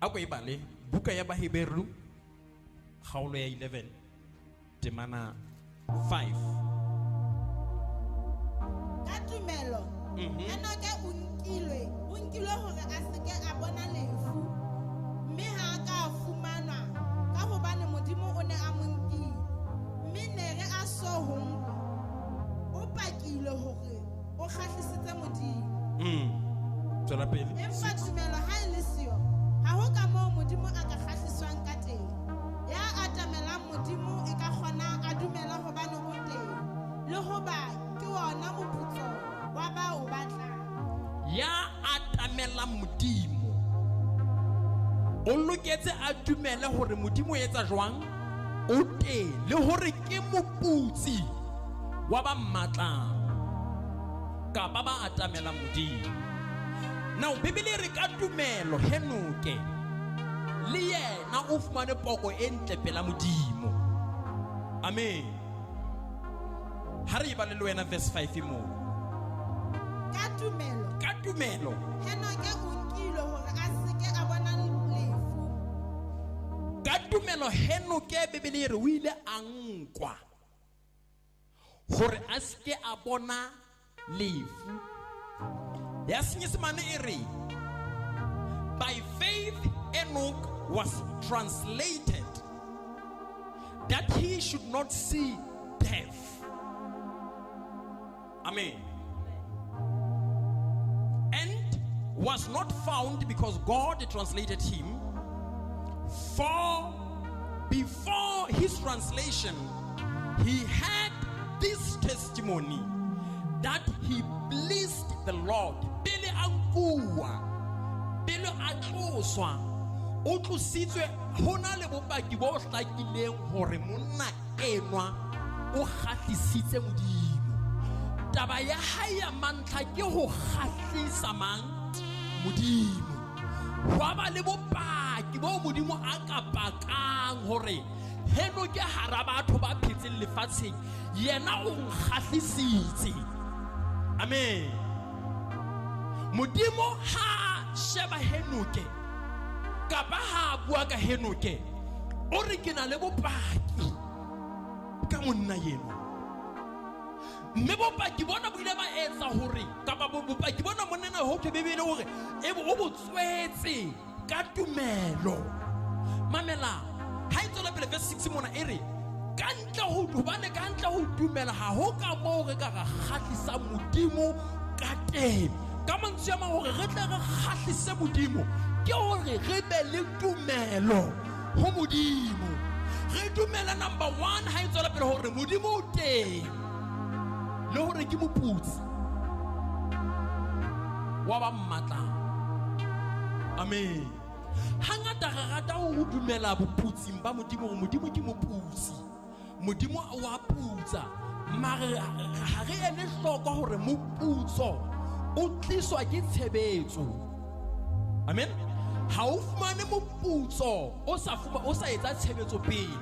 A ko e bale buka ya Baheberu kgaolo ya 11 temana 5. Ka tumelo Enoke o nkilwe hore a se ke a bona lefu, mme ha a ka a fumanwa ka hobane Modimo o ne a mo nkile. Mme nere a so ho nkwa, o pakile hore o kgahlisitse Modimo. Tswela pele. Empa tumelo ha e le siyo, ha ho ka moo Modimo a ka kgahliswang ka teng. Ya atamelang Modimo e ka kgona a dumela hobane o teng, le hoba ke wona moputso wa ba o batlang. Ya atamelang Modimo o loketse a dumele hore Modimo o etsa jwang, o teng, le hore ke moputsi wa ba mmatlang kapa ba atamelang Modimo. Now Bibele e re ka tumelo Henoke le yena o fumane poko e ntle pela Modimo. Amen. Ha re e bale le wena verse 5 moo. Ka tumelo Ka tumelo Henoke o nkilwe hore a se ke a bona lefu. Ka tumelo Henoke Bibele e re o ile a nkwa hore a se ke a bona lefu. Ya Senyesemane e re by faith Enoch was translated that he should not see death. Amen. And was not found because God translated him. For before his translation, he had this testimony that he pleased the Lord. Pele a nkuwa, pele a tloswa, o tlositswe ho na le bopaki bo hlakileng hore monna enwa o kgahlisitse Modimo. Taba ya hae ya mantlha ke ho kgahlisa mang? Modimo. Hwa ba le bopaki bo Modimo a ka pakang hore Henoke hara batho ba phetseng lefatsheng, yena o nkgahlisitse. Amen. Modimo ha sheba Henoke kapa ha bua ka Henoke, o re ke na le bopaki ka monna eno. Mme bopaki bona bo ile ba etsa hore kapa bopaki bona monna ho thwe Bibele hore e bo o bo tswetse ka tumelo. Mamela, ha e tswela pele verse 6 mona e re ka ntle ho hobane ka ntle ho dumela ha ho ka moo re ka ra kgahlisa Modimo ka teng. Ka mantswe a mang hore re tle re kgahlise Modimo ke hore re be le tumelo ho Modimo. Re dumela number 1 ha e tswela pele hore Modimo o teng le hore ke moputsi wa ba mmatlang. Amen. Hangata re rata ho dumela boputsing ba Modimo hore Modimo ke moputsi, Modimo wa putsa, mare ha re ele hloko hore moputso o tliswa ke tshebetso. Amen. Ha o fumane moputso o sa fuma o sa etsa tshebetso pele,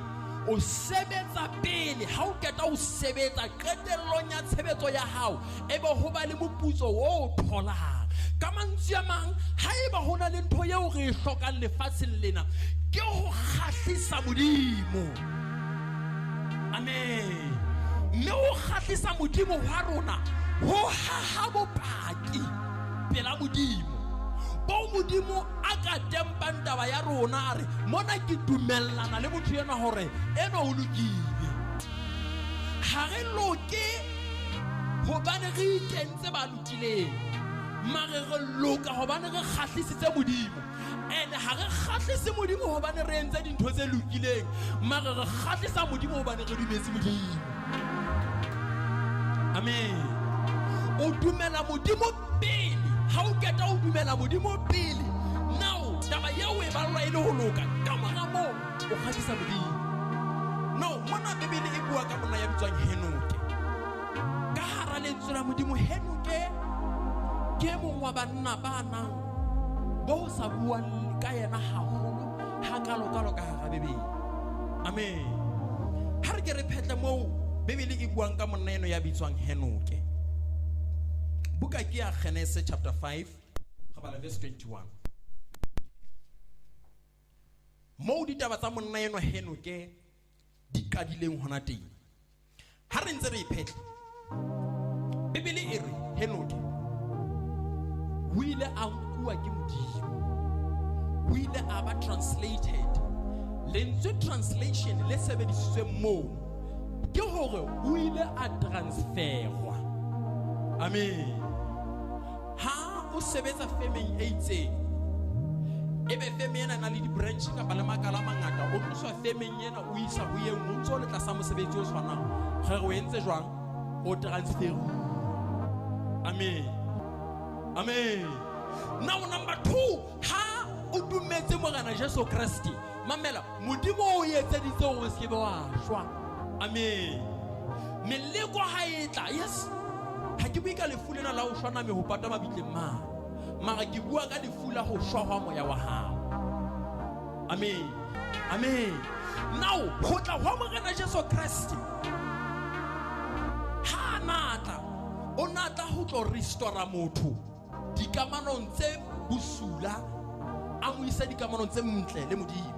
o sebetsa pele. Ha o qeta o sebetsa, qetellong ya tshebetso ya hao e be ho ba le moputso o o tholang. Ka mantswe a mang, haeba ho na le ntho eo re e hlokang lefatsheng lena ke ho kgahlisa Modimo. Amen. Mme ho kgahlisa Modimo hwa rona ho haha bopaki pela Modimo bo Modimo a ka tempang taba ya rona a re mona ke dumellana le motho enwa hore enwa o lokile. Ha re loke hobane re ikentse ba lokileng, mare re loka hobane re kgahlisitse Modimo. Ene ha re kgahlise Modimo hobane re entse dintho tse lokileng, mare re kgahlisa Modimo hobane re dumetse Modimo. Amen. O dumela Modimo pele. Ha o qeta o dumela Modimo pele, now taba eo e ballwa e le ho loka. Ka mora moo o kgahlisa Modimo. No, mona Bibele e bua ka monna ya bitswang Henoke. Ka hara lentswe la Modimo, Henoke ke e mong wa banna ba nang bo sa buang ka yena haholo hakalokalo ka hara Bibele. Amen. Ha re ke re phetle moo Bibele e buang ka monna eno ya bitswang Henoke. Buka ke ya Genese chapter 5, re bala verse 21. Moo ditaba tsa monna enwa Henoke di qadileng hona teng. Ha re ntse re iphetla, Bibele e re Henoke o ile a nkuwa ke Modimo. O ile a ba translated. Lentswe translation le sebedisitsweng moo ke hore o ile a transferwa. Amen. Ha o sebetsa femeng e itseng, ebe feme ena na le di-branch kapa le makala a mangata, o tloswa femeng ena o isa ho e nngwe, o ntso le tlasa mosebetsi o tshwanang. Re re o entse jwang? O transferuwe. Amen. Amen. Now number 2, ha o dumetse Morena Jesu Kreste, mamela, Modimo o etseditse hore o se ke be wa shwa. Amen. Meleko ha e tla, yes. Ha ke bue ka lefu lena la ho shwa name ho pata mabitleng mane. Mara ke bua ka lefu la ho shwa hwa moya wa hao. Amen. Amen. Now, ho tla hwa Morena Jesu Kreste. Ha natla, o natla ho tlo restore motho dikamanong tse bosula, a mo isa dikamanong tse ntle le Modimo.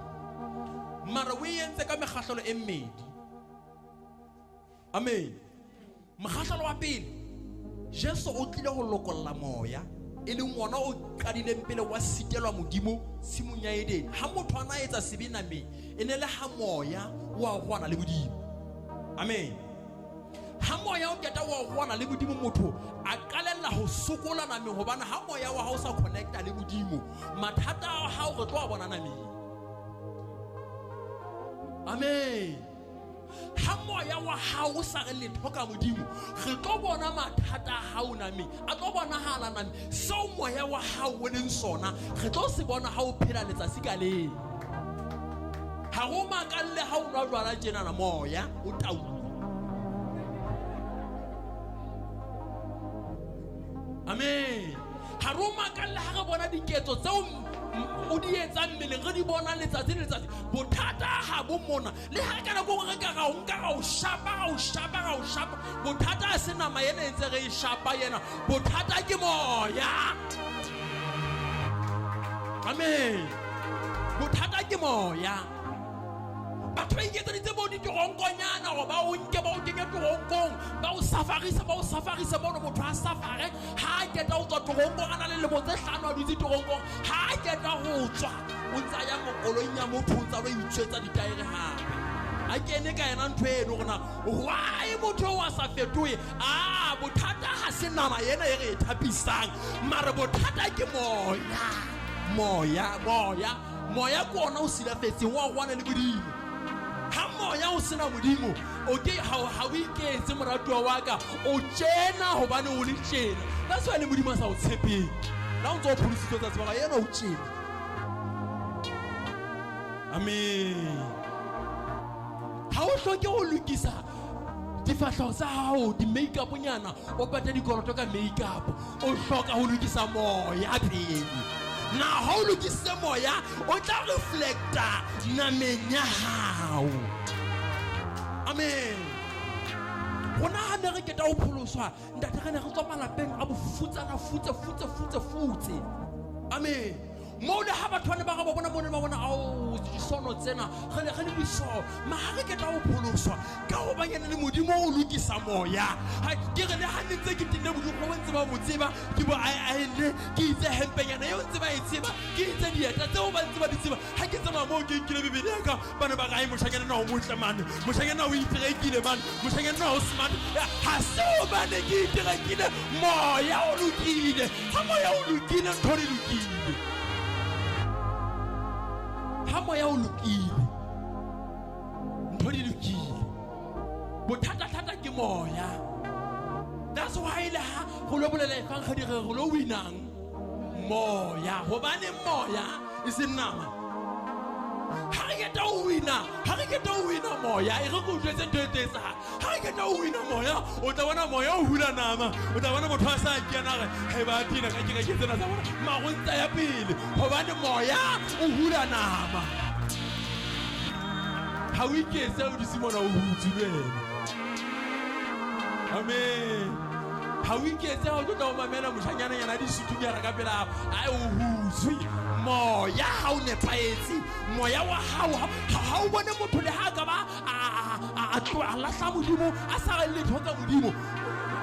Mara o e entse ka mekgahlelo e mmedi. Amen. Mokgahlelo wa pele, Jesu o tlile ho lokolla moya, e leng wona o qadileng pele wa sitelwa Modimo tshimong ya Edene. Ha motho a na etsa sebe nameng, e ne le ha moya wa rwana le Modimo. Amen. Ha moya o qeta wa rwana le Modimo, motho a qalella ho sokola nameng, hobane ha moya wa hao sa connecta le Modimo, mathata a hao re tlo a bona nameng. Amen. Ha moya wa hao o sa re letho ka Modimo, re tlo bona mathata a hao nameng, a tlo bonahala nameng. Seo moya wa hao o leng sona, re tlo se bona ha o phela letsatsi ka leng. Ha ho makalle ha o nwa jwala tjenana, moya o tauwe. Amen. Ha re o makalle ha re bona diketso tseo o di etsang mmeleng, re di bona letsatsi le letsatsi. Bothata ha bo mona. Le ha ka nako re ka ra o nka ra o shapa, ra o shapa, ra o shapa. Bothata ha se nama ena e ntse re e shapa yena. Bothata ke moya. Amen. Bothata ke moya. Batho ba iketseditse bo ditoronkonyana hore ba o nke, ba o kenye toronkong, ba o safarise, ba o safarise mono, motho a safare. Ha a qeta ho tswa toronkong, a na le lemo tse hlano a dutse toronkong. Ha a qeta ho tswa, o ntsa ya mokoloing ya motho, o ntsa lo itswetsa ditaere hape. A kene ka yena ntho eno hore na why motho eo a sa fetohe. Ah, bothata ha se nama ena e re e thapisang, mare bothata ke moya. Moya, moya, moya ke ona o silafetseng, wa rwana le Modimo. Ha moya o sena Modimo, o ke ha o iketse moratuwa wa ka, o tjena hobane o le tjena. That's why le Modimo a sa o tshepeng. La o ntso o pholositswe tsa tseba yena o tjena. Amen. Ha o hloke ho lokisa difahleho tsa hao, di-make-up-nyana, o pate dikoloto ka make-up. O hloka ho lokisa moya pele. Na ha o lokisitse moya, o tla reflecta nameng ya hao. Amen. Rona ha ne re keta ho pholoswa, ntate, re ne re tswa malapeng a bofutsana, futse, futse, futse, futse. Amen. Moo le ha batho ba ne ba re ba bona, bone ba bona, ao, disono tsena, re ne re le disono. Ma ha re keta ho pholoswa, ka hobanyane le Modimo o lokisa moya. Ha ke re le ha ne ntse ke tenne bodikgwe bo ntse ba bo tseba, ke bo aenne, ke itse hempenyana eo ntse ba e tseba, ke itse dieta tseo ba ntse ba di tseba. Ha ke tsamaya moo ke nkile Bibele ya ka, ba ne ba re, ai, moshanyana o motle mane, moshanyana o iterekile mane, moshanyana o smart. Ha se hobane ke iterekile, moya o lokile. Ha moya o lokile, ntho di lokile. Ha moya o lokile, ntho di lokile. Bothata-thata ke moya. That's why le ha go lo bolela efangedi re re lo winang moya, hobane moya e se nama. Ha re keta ho wina, ha re keta ho wina moya, e re ko jwetse ntho e tlo etsahala. Ha re keta ho wina moya, o tla bona moya o hula nama, o tla bona motho a sa kena re, he ba tina ka kereke tsena tsa bona, mara o ntsa ya pele, hobane moya o hula nama. Ha o iketse o dutse mona o hutse le wena. Amen. Ha o iketse ha o tlo tla o mamela moshanyana nyana a disutunyana ka pela hao, ai o hutswe. Moya ha o nepahetse, moya wa hao ha o bone motho le ha ka ba a tloha a lahla Modimo, a sa re letho ka Modimo.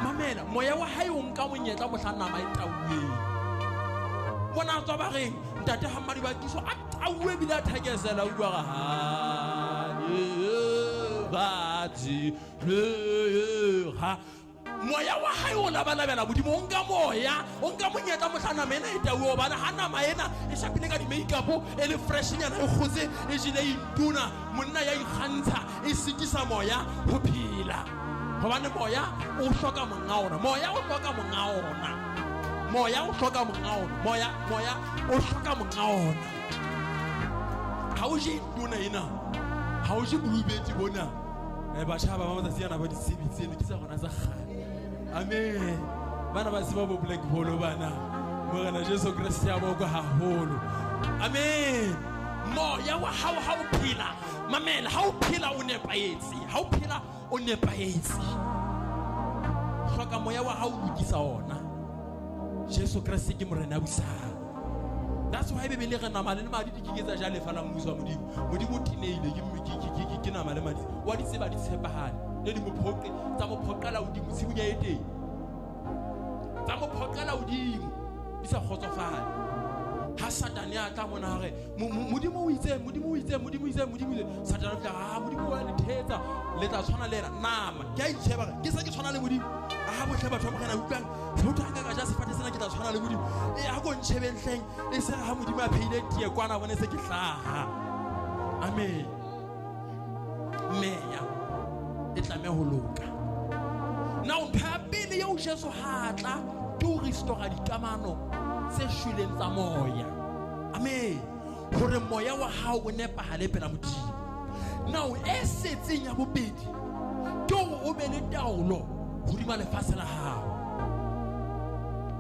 Mamela, moya wa hae o nka monyetla mohla nama e tauweng. Bona tswa ba reng ntate ha mmadi ba tiso a tauwe bile a thakesela utlwa ga ha moya wa hae o labalabela Modimo. O nka moya, o nka monyetla mohla nama ena e tauwe, hobane ha nama ena e shapile ka di-makeup e le freshnyana e kgotse e jele intuna, monna ya ikgantsha e sitisa moya ho phela. Hobane moya o hloka monga ona, moya o hloka monga ona, moya o hloka monga ona, moya o hloka monga ona. Ha o je intuna ena, ha o je bolubetsi bona. Batjha ba matsatsi ana ba di tsebe tseno ke tsa rona tsa kgale. Amen. Bana ba tseba bo black hole bana. Morena Jesu Kreste a bokwe haholo. Amen. Moya wa hao ha o phela, mamela, ha o phela o nepahetse, ha o phela o nepahetse. Hloka moya wa hao o lokisa ona. Jesu Kreste ke Morena a busang. That's why Bibele re nama le madi di ke tsa ja lefa la mmuso wa Modimo. Modimo o tineile ke nama le madi. Wa di tseba di tshepahale. Ne di mo phoqe, tsa mo phoqela hodimo tshimong ya e teng. Tsa mo phoqela hodimo di sa kgotsofale. Ha Satane a tla mona hore Modimo o itse, Modimo o itse, Modimo o itse, Modimo o itse. Satane o tla ha Modimo wa le thetsa, le tla tshwana le yena. Nama ke a itsheba ke se ke tshwana le Modimo. Ha bohle batho ba Morena utlwang, ho thwe ka ja sefate sena ke tla tshwana le Modimo. E ha ko ntshebeng hleng e se ha Modimo a pheile tie kwana bone se ke hlaha. Amen. Meya e tlameha ho loka. Now ntho ya pele eo Jesu ha tla ke ho restore dikamano tse shweleng tsa moya. Amen. Hore moya wa hao o nepahale pela Modimo. Now e setseng ya bobedi ke hore o be le taolo hodima lefatshe la hao.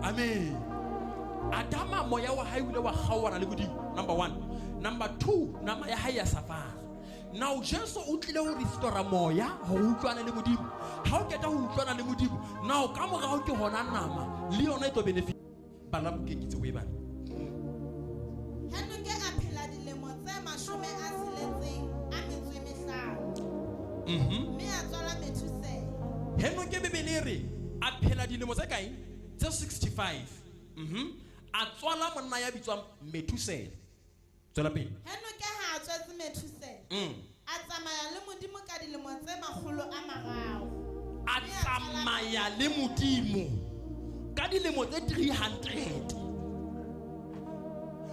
Amen. Adama moya wa hae o ile wa kgaohana le Modimo. Number 1. Number 2, nama ya hae ya safara. Now Jesu o tlile ho restore moya hore o utlwane le Modimo. Ha o qeta ho utlwana le Modimo, now ka morao ke hona nama le yona e tlo benefit. Bala bukeng ke tsebo e bala. Henoke a phela dilemo tse 65. Mme a tswala Methusela. Henoke Bibele e re a phela dilemo tse kae? Tse 65. A tswala monna ya bitswang Methusela. Tswela pele. Henoke ha a tswetse Methusela. A tsamaya le Modimo ka dilemo tse 300. A tsamaya le Modimo ka dilemo tse 300.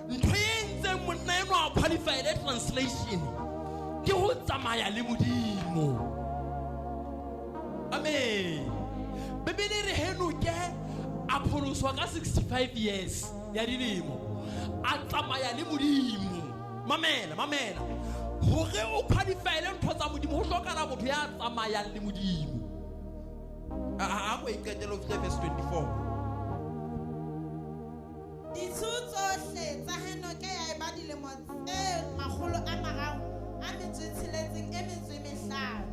Ntho e entseng monna enwa a qualify-ele translation ke ho tsamaya le Modimo. Amen. Bibele e re Henoke a pholoswa ka 65 years ya dilemo. A tsamaya le Modimo. Mamela, mamela. Hore o qualify-ele ntho tsa Modimo ho hlokahala motho ya tsamayang le Modimo. A ko e qetele ho fihla verse 24. Ditshiu tsohle tsa Henoke ya eba dilemo tse 365.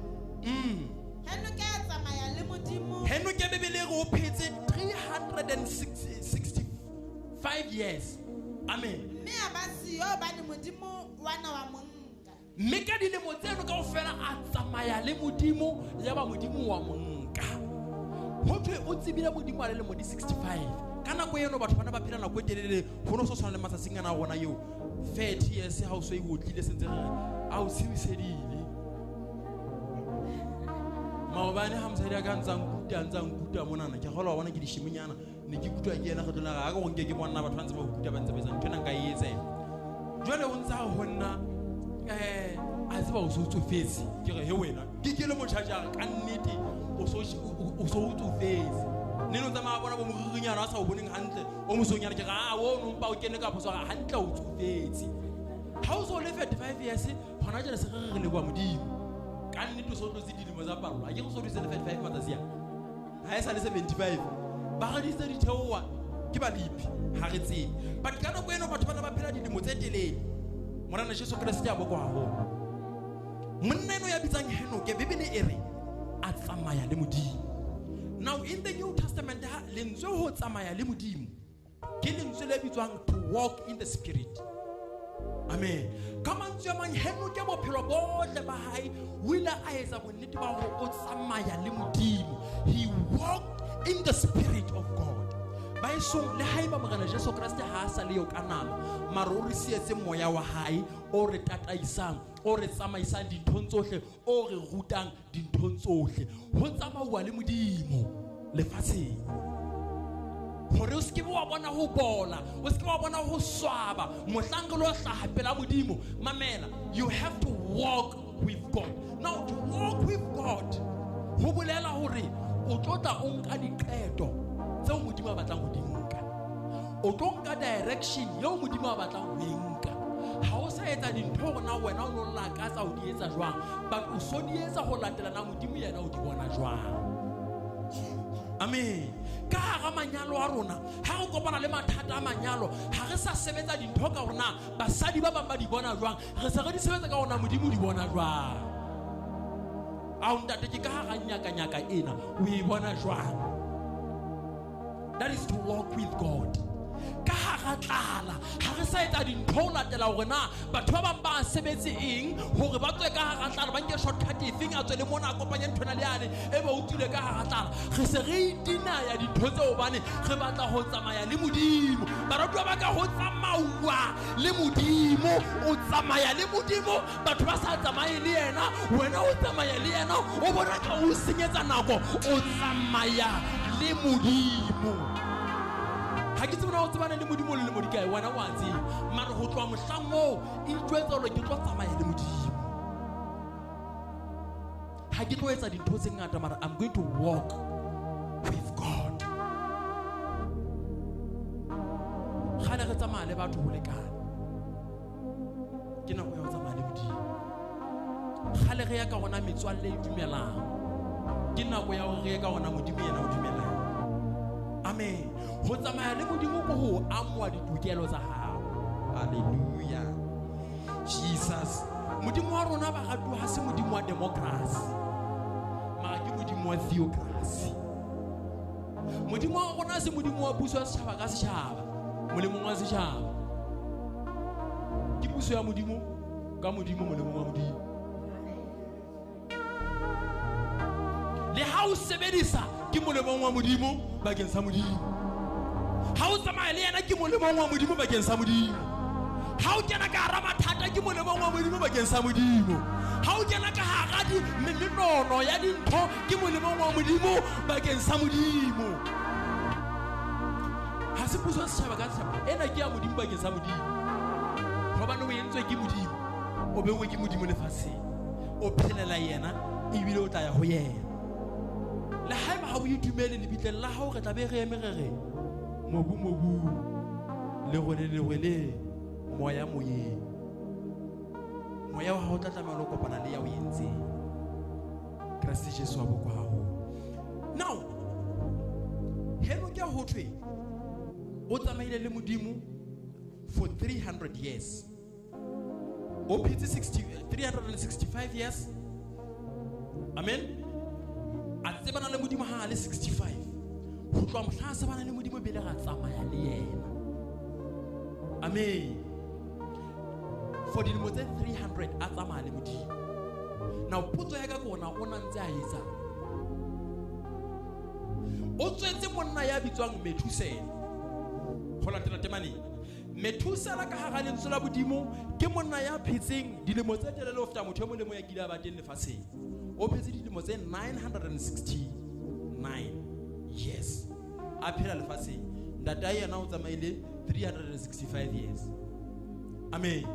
Henoke a tsamaya le Modimo. Henoke Bibele e re o phetse 365 years. Amen. Mme a ba siyo hobane Modimo wa na wa mo nka. Mme ka dilemo tseno kaofela a tsamaya le Modimo, ya ba Modimo wa mo nka. Ho thwe o tsebile Modimo a le lemo di 65. Ka nako eno batho bana ba phela nako e telele, ho no so tshwana le matsatsing ana a rona eo 30 years ha o so e otlile sentse re a o tshibisedile. Maobane ha mosadi a ka ntsa nkuta monana, ke kgolwa bona ke dishimonyana, ne ke kutwa ke yena kgetlo la ga ka go nke ke bona batho ba ntse ba kuta ba ntse ba etsa ntho ena nka e etsa ena. Jwale o ntsa ho nna a tseba o so tsofetse. Ke re he wena ke le motjha jare ka nnete o so tsofetse. Ne no tsamaya bona bo moririnyana a sa o boneng hantle o mosonyana, ke re a o no mpa o kene ka phoso hantle o tsofetse. Ha o so le 35 years hona jwale se re leboha Modimo. Ka nnete o so tlotse dilemo tsa pallo. Ha ke re so dutse le 35 matsatsi a. Ha e sa le 75. Ba re ditse di theoha ke balipi ha re tsebe. But ka nako eno batho bana ba phela dilemo tse telele. Morena Jesu Kreste a bokwa haholo. Monna eno ya bitsang Henoke, Bibele e re a tsamaya le Modimo. Now in the New Testament lentswe ho tsamaya le Modimo Ke lentswe le bitswang to walk in the spirit. Amen. Ka mantswe a mang, Henoke bophelo bohle ba hae o ile a etsa bonnete ba hore o tsamaya le Modimo. He walked in the spirit of God. Baesong, le haeba Morena Jesu Kreste ha a sa le eo ka nama, mara o re sietse moya wa hae o re tataisang, o re tsamaisang dinthong tsohle, o re rutang dinthong tsohle. Ho tsamauwa le Modimo lefatsheng. Hore o se ke wa bona ho bola, o se ke wa bona ho swaba, mohlang re lo hlaha pela Modimo. Mamela, you have to walk with God. Now to walk with God ho bolela hore o tlo tla o nka diqeto tseo Modimo a batlang ho di nka. O tlo nka direction eo Modimo a batlang ho e nka. Ha o sa etsa dintho hore na wena o no lakatsa ho di etsa jwang, but o so di etsa ho latela na Modimo yena o di bona jwang. Amen. Ka hara manyalo a rona, ha re kopana le mathata a manyalo, ha re sa sebetsa dintho ka hore na basadi ba bang ba di bona jwang, re se re di sebetsa ka hore na Modimo o di bona jwang. Ao ntate, ke ka hara nyaka-nyaka ena, o e bona jwang? That is to walk with God. Ka hara tlala, ha re sa etsa dintho ho latela hore na batho ba bang ba sebetse eng hore ba tswe ka hara tlala, ba nke shortcut efeng, a tswe le mona, a kopanye nthwena le yane, e ba utlwile ka hara tlala. Re se re itinaya dintho tseo hobane re batla ho tsamaya le Modimo. Baratuwa ba ka, ho tsamauwa le Modimo, o tsamaya le Modimo, batho ba sa tsamaye le yena, wena o tsamaya le yena, o bona ka o senyetsa nako, o tsamaya le Modimo. Ha ke tsebe na o tsebane le Modimo le lemo di kae, wena wa tseba. Mara ho tloha mohlang oo, itjwetse hore ke tlo tsamaya le Modimo. Ha ke tlo etsa dintho tse ngata, mara I'm going to walk with God. Kgale re tsamaya le batho ho lekane. Ke nako ya ho tsamaya le Modimo. Kgale re ya ka hona metswalle e dumelang. Ke nako ya hore re ye ka hona Modimo yena o dumelang. Amen. Ho tsamaya le Modimo ke ho amoha ditokelo tsa hao. Hallelujah. Jesus. Modimo wa rona baratuwa ha se Modimo wa democracy. Mara ke Modimo wa theocracy. Modimo wa rona ha se Modimo wa puso ya setjhaba ka setjhaba, molemong wa setjhaba. Ke puso ya Modimo ka Modimo molemong wa Modimo. Le ha o sebedisa ke molemong wa Modimo bakeng sa Modimo. Ha o tsamaya le yena ke molemong wa Modimo bakeng sa Modimo. Ha o kena ka hara mathata ke molemong wa Modimo bakeng sa Modimo. Ha o kena ka hara menono ya dintho ke molemong wa Modimo bakeng sa Modimo. Ha se puso ya setjhaba ka setjhaba, ena ke ya Modimo bakeng sa Modimo. Hobane o entswe ke Modimo, o beuwe ke Modimo lefatsheng, o phelela yena ebile o tla ya ho yena. Le haeba ha o itumele lebitleng la hao, re tla be re eme re re mobu mobu, lerwele lerwele, moya moyeng. Moya wa hao o tla tlameha ho kopana le ya o entseng. Kreste Jesu wa bokwa haholo. Now, Henoke ho thwe o tsamaile le Modimo for 300 years. O phetse 365 years. Amen. A tsebana le Modimo ha a le 65. Ho tloha mohla a tsebana le Modimo pele ra tsamaya le yena. Amen. For dilemo tse 300 a tsamaya le Modimo. Now potso ya ka ke hore na o na ntse a etsang? O tswetse monna ya bitswang Methusela. Ho latela temaneng. Methusela ka hara lentswe la Modimo ke monna ya phetseng dilemo tse telele ho feta motho e mong le mong ya kile a ba teng lefatsheng. O phetse dilemo tse 969 years. A phela lefatsheng. Ntatae yena o tsamaile 365 years. Amen.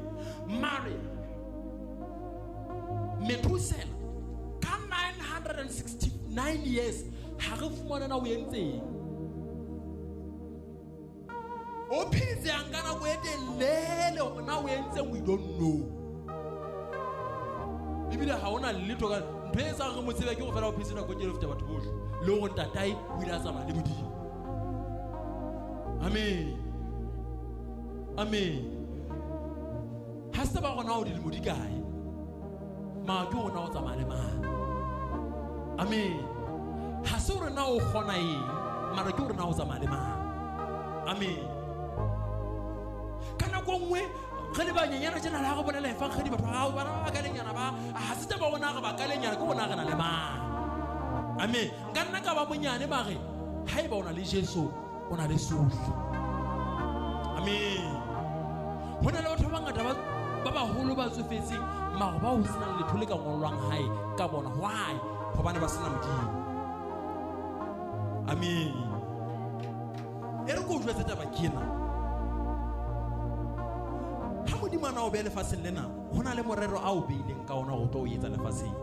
Mare Methusela ka 969 years ha re fumana na o entseng. O phetse a nka nako e telele hore na o entseng, we don't know. Ebile ha hona letho ka ntho e etsang re mo tsebe ke hore fela o phetse nako e telele ho feta batho bohle. Le hore ntatae o ile a tsamaya le Modimo. Amen. Amen. Ha se ba rona o dilemo di kae? Mara ke hore na o tsamaya le mang? Amen. Ha se hore na o kgona eng, mara ke hore na o tsamaya le mang? Amen. nako nngwe re le banyenyana tjena le ha re bolela efangedi batho ba bana ba bakalenyana ba ha se taba bona re bakalenyana ke bona re na le mang. Amen. Nka nna ka ba monyane mare haeba o na le Jesu o na le sohle. Amen. Ho na le batho ba bangata ba baholo ba tsofetseng mare ba ho senang letho le ka ngolwang hae ka bona. Why? Hobane ba sena Modimo. Amen. E re ko jwetse taba ke ena. Ha Modimo a na o beha lefatsheng lena, ho na le morero a o beileng ka ona ho tlo o etsa lefatsheng.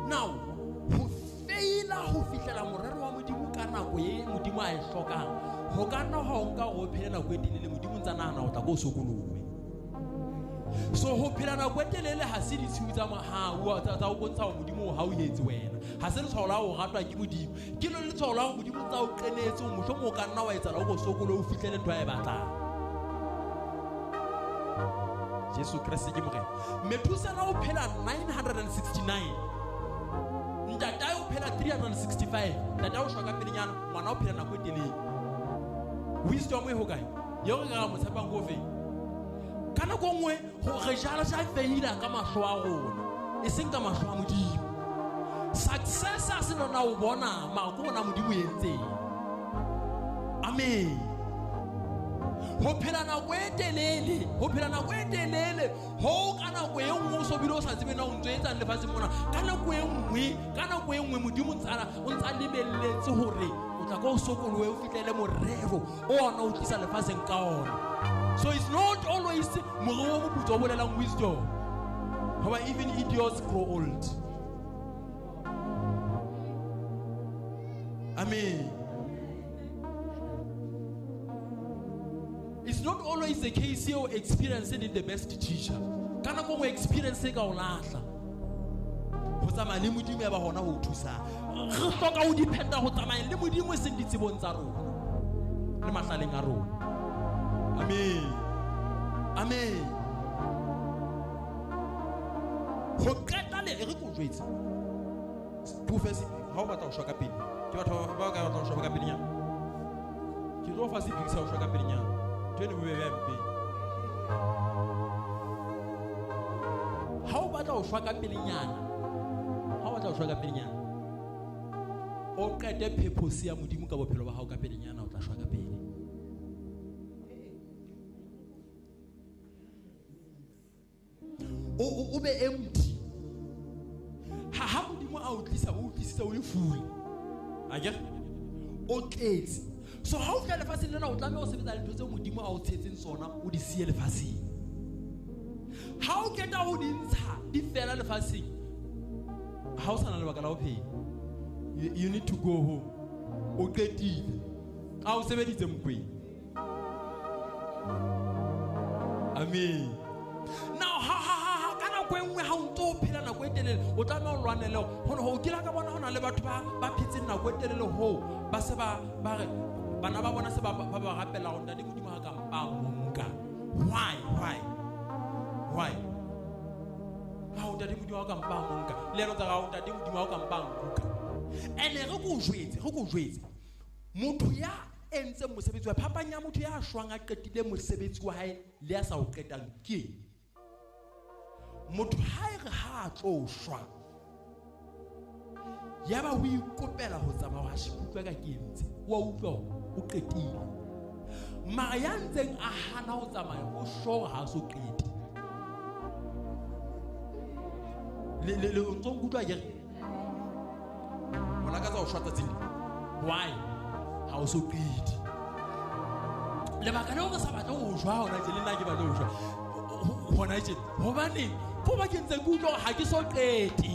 Now, ho feila ho fihlela morero wa Modimo ka nako e Modimo a e hlokang, ho ka nna ha o nka hore o phele nako e telele, Modimo ntsa nahana ho tla ko sokolohe. So ho phela nako e telele ha se ditshiu tsa mohau tsa ho bontsha hore Modimo ha o etse wena. Ha se letshwao la ho ratwa ke Modimo. Ke le letshwao la hore Modimo tsa o qenetse, mohlomong o ka nna wa etsahala o ko sokolohe o fihlele ntho a e batlang. Jesu Kreste ke Morena. Methusela o phela 969. Ntatae o phela 365. Ntatae o shwa ka pelenyana, ngwana o phela nako e telele. Wisdom e hokae? Eo re ka mo tshepang ko feng? Ka nako nngwe re jala ja feila ka mahlo a rona, e seng ka mahlo a Modimo. Success ha se lona o bona, mara ke bona Modimo o entseng. Amen. Ho phela nako e telele, ho phela nako e telele, ho ka nako e nngwe o so bile o sa tsebe na o ntso etsang lefatsheng mona. Ka nako e nngwe, ka nako e nngwe Modimo o ntsa lebelletse hore o tla ka o sokolohe o fihlele morero o ona o tlisa lefatsheng ka ona. So it's not always morero o moputso o bolelang wisdom. Hoba even idiots grow old. Amen. It's not always the case you experiencing in the best teacher. Ka nako nngwe experience e ka o lahla. Ho tsamaya le Modimo ya ba hona ho o thusang. Re hloka ho dependa ho tsamaya le Modimo e seng ditsebong tsa rona le mahlaleng a rona. Amen. Amen. Ho qeta le re ko jwetse. Ke o fe sephiri ha o batla ho shwa ka pele. Ke batho ba ka batla ho shwa ka pelenyana. Ke tlo fa sephiri sa ho shwa ka pelenyana. Ntho eno bobebe hampe. Ha o batla ho shwa ka pelenyana, ha o batla ho shwa ka pelenyana, o qete purpose ya Modimo ka bophelo ba hao ka pelenyana, o tla shwa ka pele. O be empty. Ha Modimo a o tlisa, o tlisitse o le full. Akere? O tletse. So ha o tla lefatsheng lena o tlameha ho sebetsa le ntho tseo Modimo a o tshetseng tsona, o di siye lefatsheng. Ha o qeta ho di ntsha, di fela lefatsheng, ha o sa na lebaka la ho phela. You need to go home. O qetile. A o sebeditse Mokwena. Amen. Now ha ka nako e nngwe ha o ntso o phela nako e telele, o tlameha o lwanele hore ho kila ka bona ho na le batho ba phetseng nako e telele hoo ba se ba re bana ba bona se ba ba rapela hore ntate Modimo ha ka mpa nka. Why? Why? Why? Ha o ntate Modimo ha ka mpa nka. Le yena o tsa re, ha o ntate Modimo ha ka mpa nkuka. Ene re ko jwetse, re ko jwetse. Motho ya entseng mosebetsi wa phapang ya motho ya shwang a qetile mosebetsi wa hae le ya sa o qetang ke eng? Motho ha e re ha a tlo shwa, ya ba o ikopela ho tsamaya hore a se utlwe ka ke entse, wa utlwa hore o qetile. Mara ya ntseng a hana ho tsamaya, o sure ha a so qete. Le o ntso nkutlwa akere? O lakatsa ho shwa tsatsing le? Why? Ha o so qete. Lebaka leo re sa batle ho shwa hona tje, le nna ke batle ho shwa hona tje. Hobaneng? Ke hoba ke ntse ke utlwa hore ha ke so qete.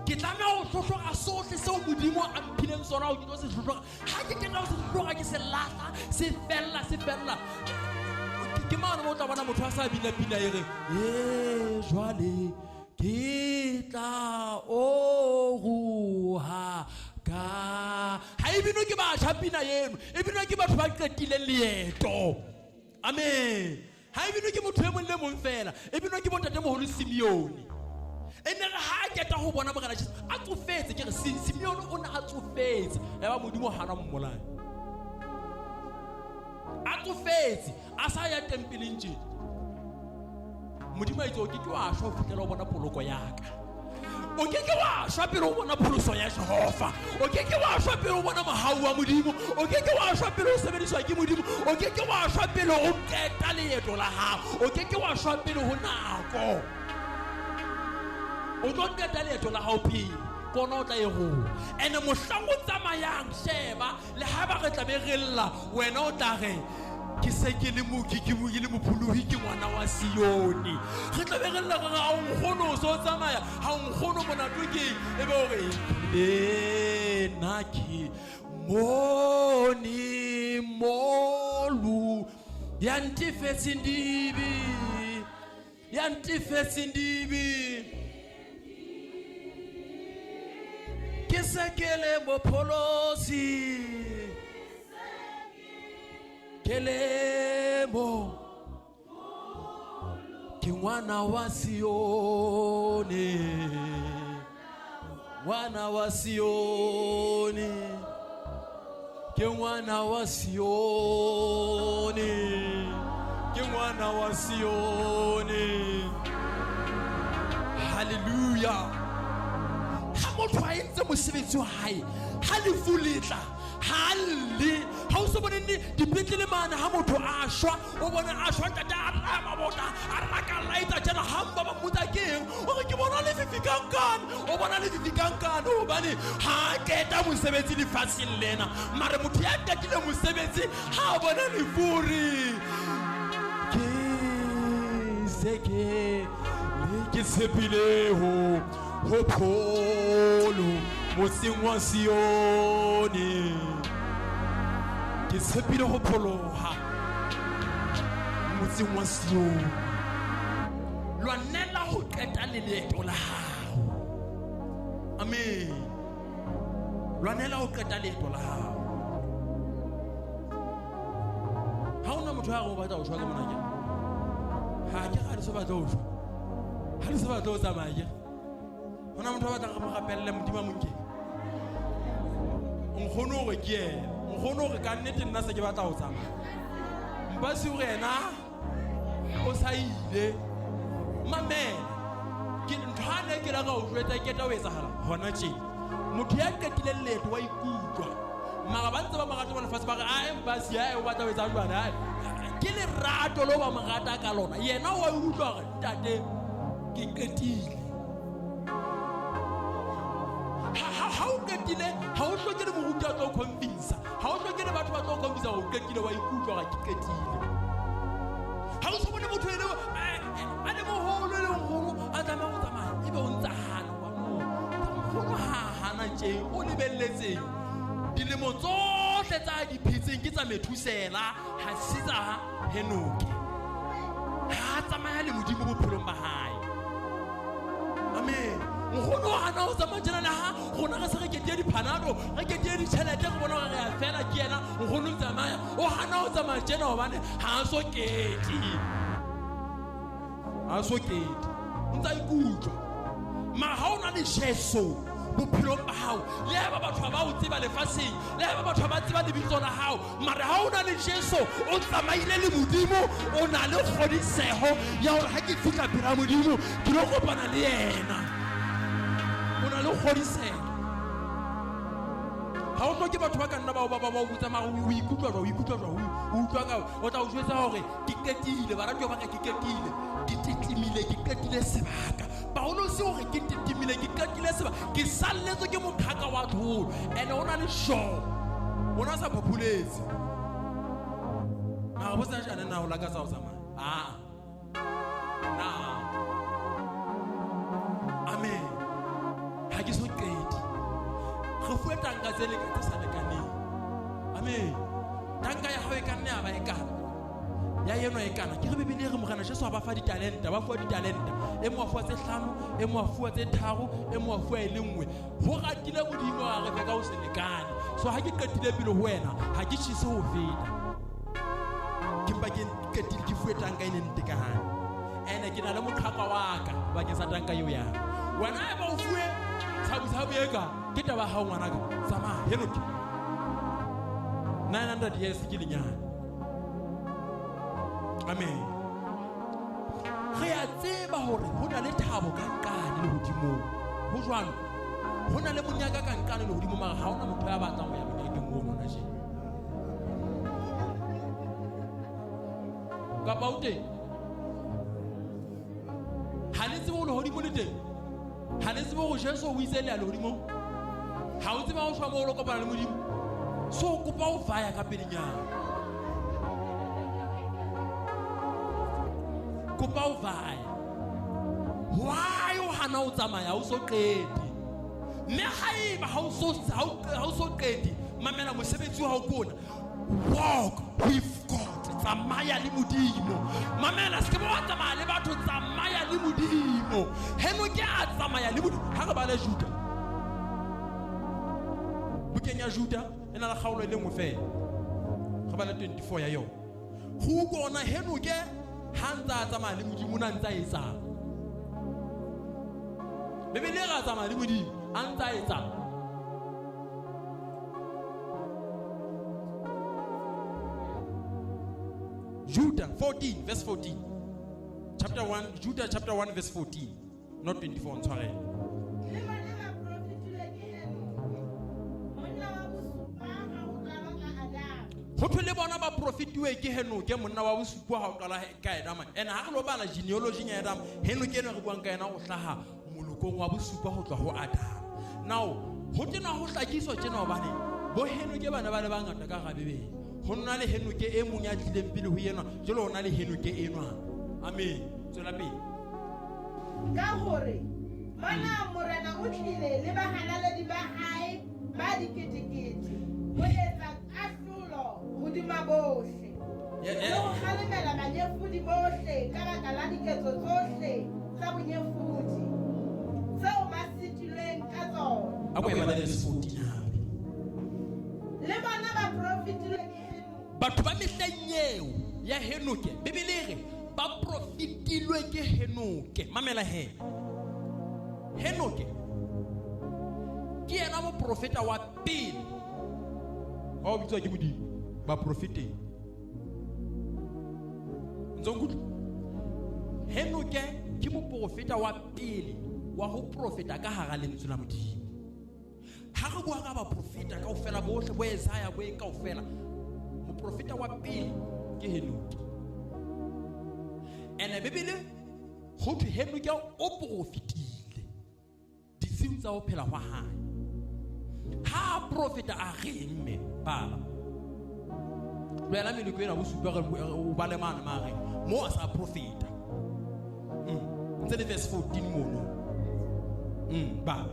Ke tlameha ho hlohlora sohle seo Modimo a mphileng sona hore ke tlo se hlohlora. Ha ke qeta ho se hlohlora, ke se lahla, se fella, se fella. Ke mane moo o tla bona motho a sa bina pina e reng, e jwale ke tla o ruha ka. Ha e binwe ke batjha pina eno, e binwe ke batho ba qetileng leeto. Amen. Ha e binwe ke motho e mong le mong fela, e binwe ke bontatemoholo Simeone. E ne re ha a qeta ho bona Morena Jesu, a tsofetse, ke re Simeone o ne a tsofetse, ya ba Modimo hana mmolaya. A tsofetse, a sa ya tempeleng tje. Modimo a itse o ke ke wa shwa ho fihlela o bona poloko ya ka. O ke ke wa shwa pele o bona pholoso ya Jehova. O ke ke wa shwa pele o bona mohau wa Modimo. O ke ke wa shwa pele o sebediswa ke Modimo. O ke ke wa shwa pele o qeta leeto la hao. O ke ke wa shwa pele ho nako. O tlo qeta leeto la hao pele, ke ona o tla e roa. Ene mohlang o tsamayang, sheba, le ha ba re tla be re lla, wena o tla re, ke se ke le mooki, ke ke le mopholohi, ke ngwana wa Sione. Re tla be re lla re re, ha o nkgono o so tsamaya, ha o nkgono molato ke eng? Ebe o re, le nna ke mone molu ya ntefetseng dibe, ya ntefetseng dibe. Ke se ke le mopholosi, ke le mo, ke ngwana wa Sione, ngwana wa Sione, ke ngwana wa Sione, ke ngwana wa Sione. Hallelujah. Ha motho a entse mosebetsi wa hae, ha lefu le tla, ha lle. Ha o so bone nne dipetlele mane, ha motho a shwa, o bone a shwa, ntate a raya mabota, a raka laetsa tjena, ha mpa ba mmotsa ke eng? O re, ke bona lefifi kankane. O bona lefifi kankane hobane ha a qeta mosebetsi lefatsheng lena. Mare motho ya qetile mosebetsi, ha a bona lefu o re, ke se ke le ke tshepile ho pholo motseng wa Sione. Ke tshepile ho pholoha motseng wa Sione. Lwanela ho qeta le leeto la hao. Amen. Lwanela ho qeta leeto la hao. Ha hona motho ya re o batla ho shwa ka mona ke? Ha ke re ha le so batle ho shwa. Ha le so batle ho tsamaya ke? Hona motho a batlang re mo rapelle Modimo a mo nke. Nkgono hore ke yena. Nkgono hore ka nnete nna se ke batla ho tsamaya. Mpasi hore yena o sa ile. Mamela. Ke ntho ha ne ke la ka o jwetsa ke tla o etsahala hona tje. Motho ya qetileng leeto wa ikutlwa. Mara ba ntse ba mo rata mo lefatshe ba re, ae, Mpasi, ae, o batla ho etsa jwang, ae. Ke lerato leo ba mo rata ka lona. Yena wa utlwa hore ntate ke qetile. Ha o qetile, ha o hloke le moruti a tlo convince. Ha o hloke le batho ba tlo convince hore o qetile, wa ikutlwa hore ke qetile. Ha o so bone motho e le, a le moholo, e le nkgono, a tlameha ho tsamaya, ebe o ntsa hana, wa no. Nkgono ha hana tje, o lebelletseng. Dilemo tsohle tsa di phetseng ke tsa Methusela, ha se tsa Henoke. Ha tsamaya le Modimo bophelong ba hae. Amen. Nkgono ha na o tsamaya tjena le ha rona re se re ketile diphanado, re ketile ditjhelete, re bona hore re a fela ke yena, nkgono o tsamaya. O hana ho tsamaya tjena hobane ha a so kete. Ha a so kete. O ntsa ikutlwa. Mara ha o na le Jesu bophelong ba hao, le ha eba batho ba o tseba lefatsheng, le ha eba batho ba tseba lebitso la hao, mara ha o na le Jesu, o tsamaile le Modimo, o na le kgodiseho ya hore ha ke fihla pela Modimo, ke lo kopana le yena. O na le kgodiseho. Ha o hloke batho ba ka nna ba o botsa, mara o ikutlwa jwang, o ikutlwa jwang, o utlwa ka, o tla o jwetsa hore ke qetile, baratuwa ba ka, ke qetile, ke tetemile, ke qetile sebaka. Paulus o re ke tetemile, ke qetile sebaka, ke salletswe ke moqhaka wa tlholo. Ene o na le sure, o na sa phopholetse. Mara bo sa jane na o lakatsa ho tsamaya? Ah. Na. Amen. Ha ke so qete. Re fuwe tanka tse leka tse sa lekaneng. Amen. Tanka ya hao e ka nna ya ba e kana. Ya enwa e kana. Ke re Bibele e re Morena Jesu a ba fa ditalenta, ba fuwa ditalenta. E mong a fuwa tse hlano, e mong a fuwa tse tharo, e mong a fuwa e le nngwe. Ho ratile Modimo a re fe ka ho se lekane. So ha ke qetile pele ho wena, ha ke tjhese ho feta. Ke mpa ke qetile ke fuwe tanka e neng ntekane. Ene ke na le moqhaka wa ka bakeng sa tanka eo ya. Wena e ba o fuwe tshabu-tshabu e ka, ke taba ya hao ngwanaka. Tsamaya, Henoke. 900 years ke lenyane. Amen. Re a tseba hore ho na le thabo ka nqane lehodimong. Ho jwalo? Ho na le monyaka ka nqane lehodimo, mara ha hona motho ya batlang ho ya monyakeng ono na jeno. Kapa o teng? Ha le tsebe hore lehodimo le teng? Ha le tsebe hore Jesu o itse le ya lehodimong? Ha o tsebe ha o shwa moo o lo kopana le Modimo? So kopa o vaya ka pelenyana. Kopa o vaya. Why o hana o tsamaya o so qete? Mme haeba ha o so qete, mamela mosebetsi wa hao ke ona. Walk with God. Tsamaya le Modimo. Mamela, se ke ba wa tsamaya le batho, tsamaya le Modimo. Henoke a tsamaya le Modimo. Ha re bale Juda. Bukeng ya Juda e na le kgaolo e le nngwe fela. Re bale 24 ya yona. Ho utlwa Henoke ha ntse a tsamaya le Modimo, o na ntse a etsang. Bibele e re a tsamaya le Modimo, a ntse a etsang. Judah 14 verse 14. Chapter 1, Judah chapter 1 verse 14. Not 24, ntshwarele. Le bona ba profetile ke Henoke, monna wa bosupa ha ho qalwa ka Adama. Ho thwe le bona ba profetiwe ke Henoke, monna wa bosupa ha ho qalwa ka Adama. Ene ha re lo bala genealogy ya Adama, Henoke ena re buang ka yena o hlaha molokong wa bosupa ho tswa ho Adama. Now, ho tena ho hlakiswa tjena hobane bo Henoke bana ba le bangata ka hara Bibele. Ho nna le Henoke e mong ya tlileng pele ho enwa, jwale ho na le Henoke enwa. Amen. Tswela pele. Ka hore bona Morena o tlile le bahalaledi ba hae ba diketekete ho etsa kahlolo hodima bohle. Le ho kgalemela banyefodi bohle ka baka la diketso tsohle tsa bonyefodi tseo ba sitilweng ka tsona. A ko e bale verse 14 hape. Le bona ba profetilwe ke Henoke. Batho ba mehleng eo ya Henoke, Bibele e re ba profetilwe ke Henoke. Mamela he. Henoke ke yena moprofeta wa pele wa ho bitswa ke Modimo baprofeteng. Ntse o nkutlwa? Henoke ke moprofeta wa pele wa ho profeta ka hara lentswe la Modimo. Ha re bua ka baprofeta kaofela bohle, bo Isaiah, bo eng kaofela, moprofeta wa pele ke Henoke. Ene Bibele ho thwe Henoke o profetile ditsing tsa ho phela hwa hae. Ha a profeta a reng mme baba? Tlohela meloko ena bosupa re o bale mane mare mo a sa profeta. Ntse le verse 14 mono. Baba.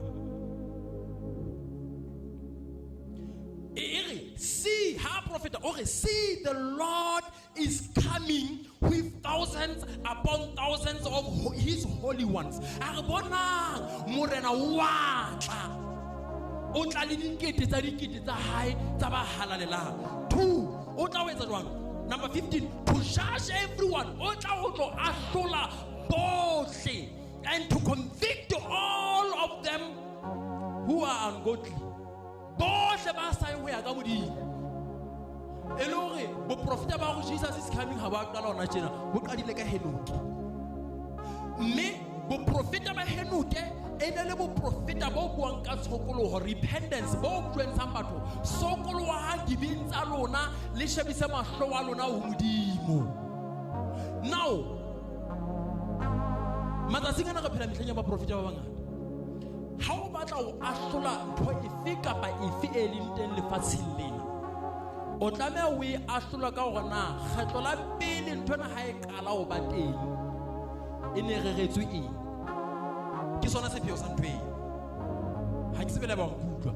E re, see, ha profeta o re, see the Lord is coming with thousands upon thousands of his holy ones. A re bonang Morena wa tla. O tla le dikete tsa dikete tsa hae tsa ba halalelang. 2, o tla ho etsa jwang? Number 15, to judge everyone. O tla ho tlo ahlola bohle and to convict all of them who are ungodly. Bohle ba sa ho ya ka Modimo. E le hore boprofeta ba hore Jesus is coming ha ba qala hona tjena, bo qadile ka Henoke. Mme boprofeta ba Henoke e ne le boprofeta bo buang ka tshokoloho, repentance, bo jwetsang batho sokoloha dibeng tsa lona le shebise mahlo a lona ho Modimo. Now, matsatsing ana re phela mehleng ya baprofeta ba bangata. Ha o batla ho ahlola ntho efe kapa efe e leng teng lefatsheng lena, o tlameha o e ahlola ka hore na kgetlo la pele ntho ena ha e qala ho ba teng e ne reretswe eng. Ke sona sepheo sa ntho ena. Ha ke tsebe le ba nkutlwa.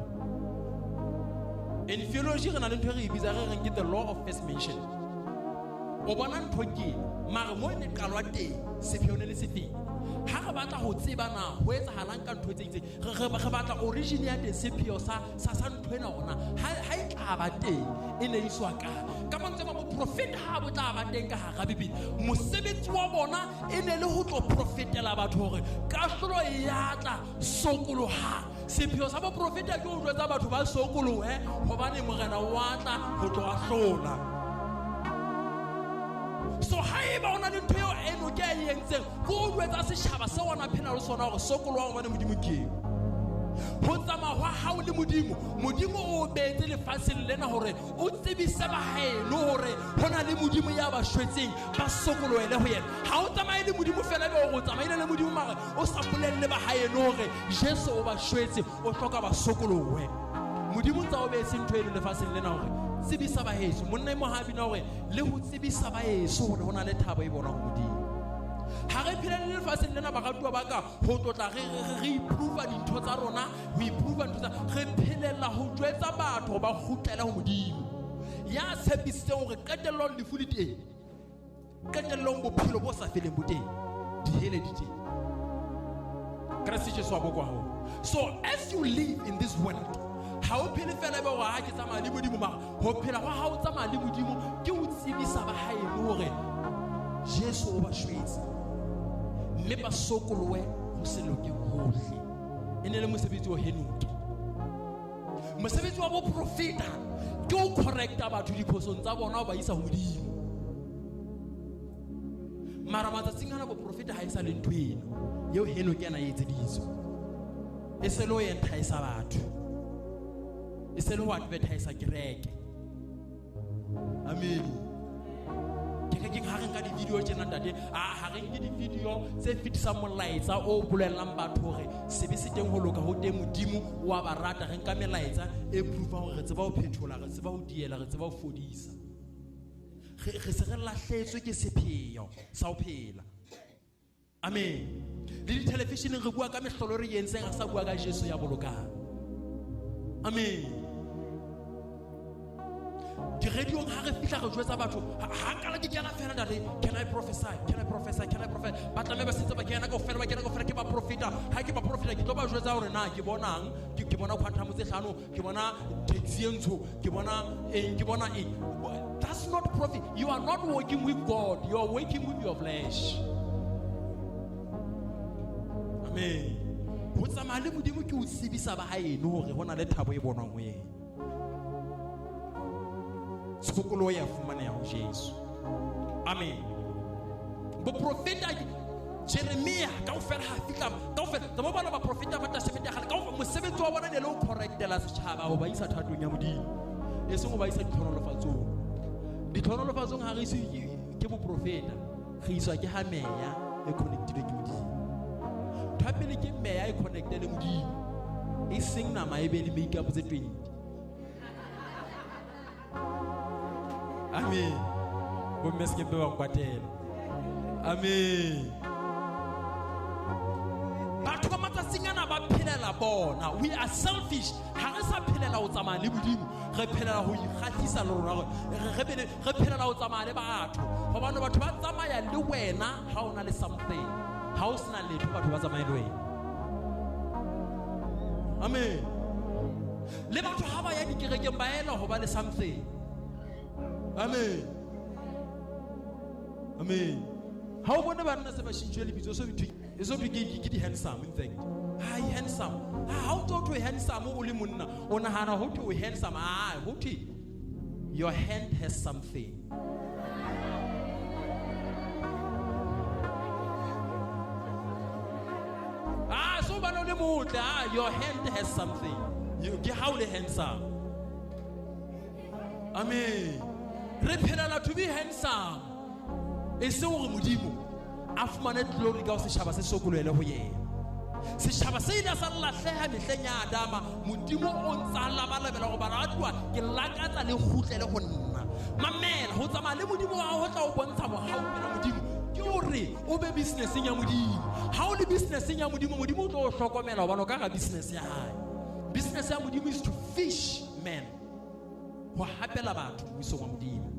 In theology re na le ntho e re e bitsang re reng ke the law of first mention. O bona ntho ke eng, mare mo e ne qalwa teng sepheo ne le sefeng. Ha re batla ho tseba na ho etsahalang ka ntho tse itseng, re batla origin ya teng, sepheo sa ntho ena hore na ha e tla ba teng e ne iswa kae. Ka mantswe a mang, boprofeta ha bo tla ba teng ka hara Bibele, mosebetsi wa bona e ne le ho tlo profetela batho hore kahlolo e ya tla, sokoloha. Sepheo sa boprofeta ke ho jwetsa batho ba sokolohe hobane Morena wa tla ho tlo ahlola. So haeba o na le ntho eo Enoke a e entseng, ke o jwetsa setjhaba seo ona phela le sona hore sokoloha hobane Modimo ke eo. Ho tsamaya hwa hao le Modimo, Modimo o beetse lefatsheng lena hore o tsebise bahaeno hore ho na le Modimo ya ba shwetseng, ba sokolohele ho yena. Ha o tsamaye le Modimo fela ebe hore o tsamaile le Modimo mare o sa bolelle bahaeno hore Jesu o ba shwetse, o hloka ba sokolohe. Modimo ntse o beetse ntho eno lefatsheng lena hore tsebisa baheso. Monna e mong ha bina hore le ho tsebisa baheso hore ho na le thabo e bonwang ho Modimo. Ha re phele le lefatsheng lena baratuwa ba ka, ho tlotla re improve dintho tsa rona, ho improve ntho tsa re phelela ho jwetsa batho hore ba kgutlele ho Modimo. Ya tshepisitseng hore qetellong lefu le teng, qetellong bophelo bo sa feleng bo teng, dihele di teng. Kreste Jesu wa bokwa hoo. So as you live in this world, ha o phele fela ebe hore ha ke tsamaya le Modimo, mara ho phela hwa hao tsamaya le Modimo ke ho tsebisa ba haeno hore Jesu o ba shwetse, mme ba sokolohe ho se lokeng hohle. E ne le mosebetsi wa Henoke. Mosebetsi wa boprofeta ke ho correcta batho diphosong tsa bona ho ba isa ho Modimo. Mara matsatsing ana boprofeta ha e sa le ntho eno eo Henoke ana e etseditswe. E se le ho entice batho, e se le ho advertise kereke. Amen. Kerekeng ha re nka di-video tjena ntate, ha re nke di-video tse fetisang molaetsa o bolellang batho hore sebe se teng, ho loka ho teng, Modimo wa ba rata. Re nka melaetsa e proof-ang hore re tseba ho phethola, re tseba ho diela, re tseba ho fodisa. Re se re lahletswe ke sepheo sa ho phela. Amen. Le di-television-eng re bua ka mehlolo re entseng, re sa bua ka Jesu ya bolokang. Amen. Di-radio-ong ha re fihla re jwetsa batho, ha nkala ke kena fela ntate, can I prophesy, can I prophesy, can I prophesy? Ba tlameha ba sentse ba kena kaofela, ba kena kaofela, ke ba profeta. Ha ke ba profeta, ke tlo ba jwetsa hore na ke bonang, ke bona quantum tse hlano, ke bona taxi e ntsho, ke bona eng, ke bona eng. That's not prophet. You are not working with God, you are working with your flesh. Amen. Ho tsamaya le Modimo ke ho tsebisa ba haeno hore ho na le thabo e bonwang ho yena. Tshokoloho ya fumaneha ho Jesu. Amen. Boprofeta Jeremia kaofela ha fihla kaofela tsa bona baprofeta ba Testamente ya kgale kaofela mosebetsi wa bona ne le ho correctela setjhaba ho ba isa thatong ya Modimo, e seng ho ba isa ditlhonolofatsong. Ditlhonolofatsong ha re iswe ke boprofeta, re iswa ke ha meya e connectile ke Modimo. Ntho ya pele ke meya e connecte le Modimo, e seng nama e be le make-up tse 20. Amen. Bomme se ke mpe ba nkwatela. Amen. Batho ba matsatsing ana ba phelela bona. We are selfish. Ha re sa phelela ho tsamaya le Modimo, re phelela ho ikgahlisa le rona. Re phelela ho tsamaya le batho. Hobane batho ba tsamaya le wena ha o na le something. Ha o sena letho, batho ba tsamaye le wena. Amen. Le batho ha ba ya dikerekeng ba ela ho ba le something. Amen. Amen. Ha o bone banna se ba tjhentjhwe lebitso, so thwe, e so thwe ke di-handsome, in fact. Ha handsome. Ha o tlo thwe handsome o le monna, o nahana ho thwe o handsome. Ah, ho thwe your hand has something. Ah, so bana o le motle, ah, your hand has something. You ke ha o le handsome. Amen. Re phelela to be handsome. E seng hore Modimo a fumane glory ka ho setjhaba se sokolohele ho yena. Setjhaba se ile sa lahleha mehleng ya Adama, Modimo o ntsa labalabela hore baratuwa ke lakatsa le kgutlele ho nna. Mamela, ho tsamaya le Modimo wa hao ho tla o bontsha mohau pela Modimo. Ke hore o be business-eng ya Modimo. Ha o le business-eng ya Modimo, Modimo o tlo o hlokomela hobane o ka hara business ya hae. Business ya Modimo is to fish men. Ho hapela batho mmusong wa Modimo.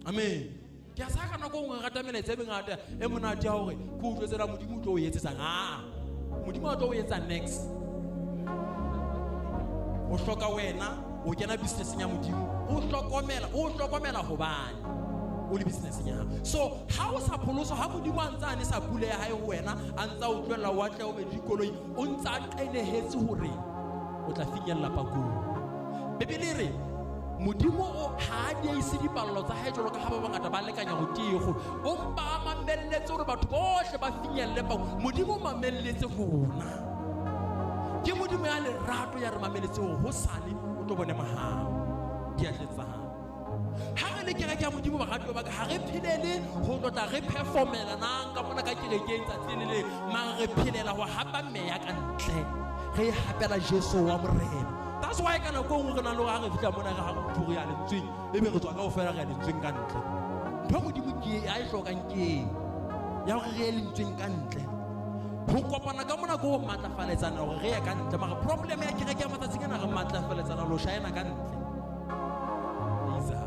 Amen. Ke a sa ka nako nngwe re rata melaetsa e mengata e monate ya hore ke o jwetsela Modimo o tlo o etsetsang. Ah, Modimo o tlo o etsa next. O hloka wena o kena business-eng ya Modimo, o hlokomela hobane o le business-eng ya hao. So ha o sa pholoswa, ha Modimo a ntse a nesa pula ya hae ho wena, a ntse a o tlohella o atle o be le dikoloi, o ntse a qenehetse hore o tla finyella pakong. Bibele e re Modimo o ha a diehise dipallo tsa hae jwalo ka ha ba bangata ba lekanya ho tiego. O mpa a mamelletse hore batho bohle ba finyelle pao. Modimo o mamelletse rona. Ke Modimo ya lerato ya re mamelletse hore hosane o tlo bone mohau diatleng tsa hao. Ha re le kereke ya Modimo baratuwa ba ka, ha re phelele ho tlotla re performela nang ka mona ka kerekeng tsatsi le leng, mara re phelela ho hapa meya ka ntle. Re e hapela Jesu wa Morena. That's why ka nako e nngwe re na le hore ha re fihla mona re ha re motho re ya lentsweng, ebe re tswa kaofela re ya lentsweng ka ntle. Ntho Modimo ke e, a e hlokang ke e, ya hore re ye lentsweng ka ntle. Ho kopana ka mona ke ho matlafaletsana hore re ye ka ntle. Mara problem ya kereke ya matsatsing ana re matlafaletsana lo shaena ka ntle. Isa.